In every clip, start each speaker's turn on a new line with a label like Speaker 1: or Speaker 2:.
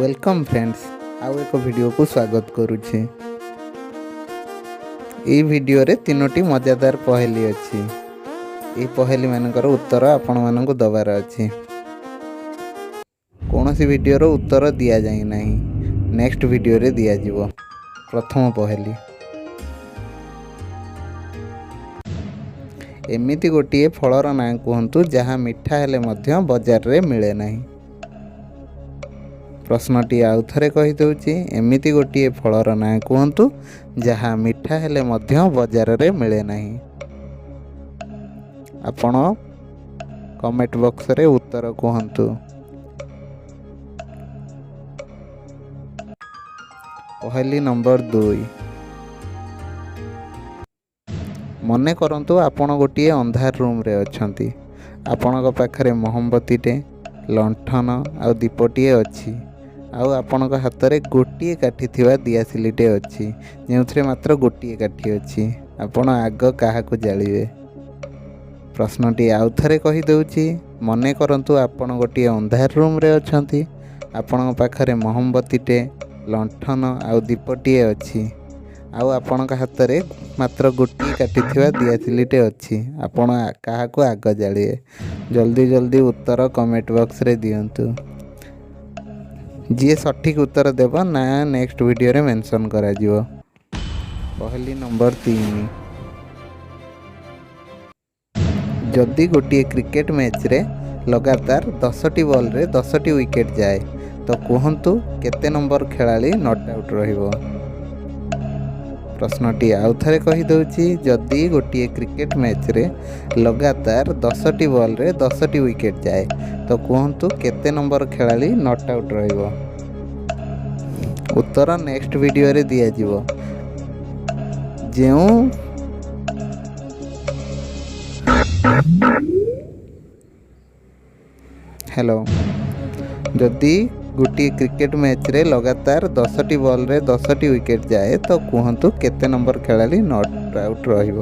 Speaker 1: Welcome friends, ଆଉ ଏକ ଭିଡ଼ିଓକୁ ସ୍ୱାଗତ କରୁଛି। ଏଇ ଭିଡ଼ିଓରେ ତିନୋଟି ମଜାଦାର ପହେଲି ଅଛି। ଏହି ପହେଲିମାନଙ୍କର ଉତ୍ତର ଆପଣମାନଙ୍କୁ ଦେବାର ଅଛି। କୌଣସି ଭିଡ଼ିଓର ଉତ୍ତର ଦିଆଯାଇ ନାହିଁ, ନେକ୍ସଟ ଭିଡ଼ିଓରେ ଦିଆଯିବ। ପ୍ରଥମ ପହେଲି: ଏମିତି ଗୋଟିଏ ଫଳର ନାଁ କୁହନ୍ତୁ, ଯାହା ମିଠା ହେଲେ ମଧ୍ୟ ବଜାରରେ ମିଳେ ନାହିଁ। ପ୍ରଶ୍ନଟି ଆଉ ଥରେ କହିଦେଉଛି: ଏମିତି ଗୋଟିଏ ଫଳର ନାଁ କୁହନ୍ତୁ, ଯାହା ମିଠା ହେଲେ ମଧ୍ୟ ବଜାରରେ ମିଳେ ନାହିଁ। ଆପଣ କମେଣ୍ଟ ବକ୍ସରେ ଉତ୍ତର କୁହନ୍ତୁ। ପହେଲି ନମ୍ବର 2: ମନେ କରନ୍ତୁ, ଆପଣ ଗୋଟିଏ ଅନ୍ଧାର ରୁମ୍ରେ ଅଛନ୍ତି। ଆପଣଙ୍କ ପାଖରେ ମହମବତୀଟେ, ଲଣ୍ଠନ ଆଉ ଦୀପଟିଏ ଅଛି ଆଉ ଆପଣଙ୍କ ହାତରେ ଗୋଟିଏ କାଠି ଥିବା ଦିଆସିଲିଟେ ଅଛି, ଯେଉଁଥିରେ ମାତ୍ର ଗୋଟିଏ କାଠି ଅଛି। ଆପଣ ଆଗ କାହାକୁ ଜାଳିବେ? ପ୍ରଶ୍ନଟି ଆଉ ଥରେ କହିଦେଉଛି: ମନେ କରନ୍ତୁ, ଆପଣ ଗୋଟିଏ ଅନ୍ଧାର ରୁମ୍ରେ ଅଛନ୍ତି। ଆପଣଙ୍କ ପାଖରେ ମହମବତୀଟେ, ଲଣ୍ଠନ ଆଉ ଦୀପଟିଏ ଅଛି ଆଉ ଆପଣଙ୍କ ହାତରେ ମାତ୍ର ଗୋଟିଏ କାଠି ଥିବା ଦିଆସିଲିଟେ ଅଛି। ଆପଣ କାହାକୁ ଆଗ ଜାଳିବେ? ଜଲ୍ଦି ଜଲ୍ଦି ଉତ୍ତର କମେଣ୍ଟ ବକ୍ସରେ ଦିଅନ୍ତୁ। ଯିଏ ସଠିକ୍ ଉତ୍ତର ଦେବ, ନାଁ ନେକ୍ସଟ ଭିଡ଼ିଓରେ ମେନସନ୍ କରାଯିବ। ପହେଲି ନମ୍ବର 3: ଯଦି ଗୋଟିଏ କ୍ରିକେଟ ମ୍ୟାଚ୍ରେ ଲଗାତାର 10ଟି ବଲ୍ରେ 10ଟି ୱିକେଟ୍ ଯାଏ, ତ କୁହନ୍ତୁ କେତେ ନମ୍ବର ଖେଳାଳି not out ରହିବ? ପ୍ରଶ୍ନଟି ଆଉ ଥରେ କହିଦେଉଛି: ଯଦି ଗୋଟିଏ କ୍ରିକେଟ ମ୍ୟାଚ୍ରେ ଲଗାତାର 10ଟି ବଲ୍ରେ 10ଟି ୱିକେଟ୍ ଯାଏ, ତ କୁହନ୍ତୁ କେତେ ନମ୍ବର ଖେଳାଳି not out ରହିବ? ଉତ୍ତର ନେକ୍ସଟ ଭିଡ଼ିଓରେ ଦିଆଯିବ। ଯେଉଁ ହ୍ୟାଲୋ, ଯଦି ଗୋଟିଏ କ୍ରିକେଟ ମ୍ୟାଚ୍ରେ ଲଗାତାର 10ଟି ବଲ୍ରେ 10ଟି ୱିକେଟ୍ ଯାଏ, ତ କୁହନ୍ତୁ କେତେ ନମ୍ବର ଖେଳାଳି not out ରହିବ?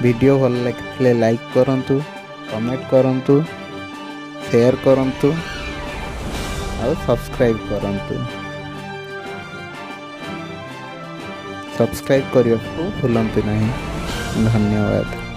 Speaker 1: ଭିଡ଼ିଓ ଭଲ ଲାଗିଥିଲେ ଲାଇକ୍ କରନ୍ତୁ, କମେଣ୍ଟ କରନ୍ତୁ, ସେୟାର କରନ୍ତୁ ଆଉ ସବସ୍କ୍ରାଇବ୍ କରନ୍ତୁ। ସବସ୍କ୍ରାଇବ୍ କରିବାକୁ ଭୁଲନ୍ତୁ ନାହିଁ। ଧନ୍ୟବାଦ।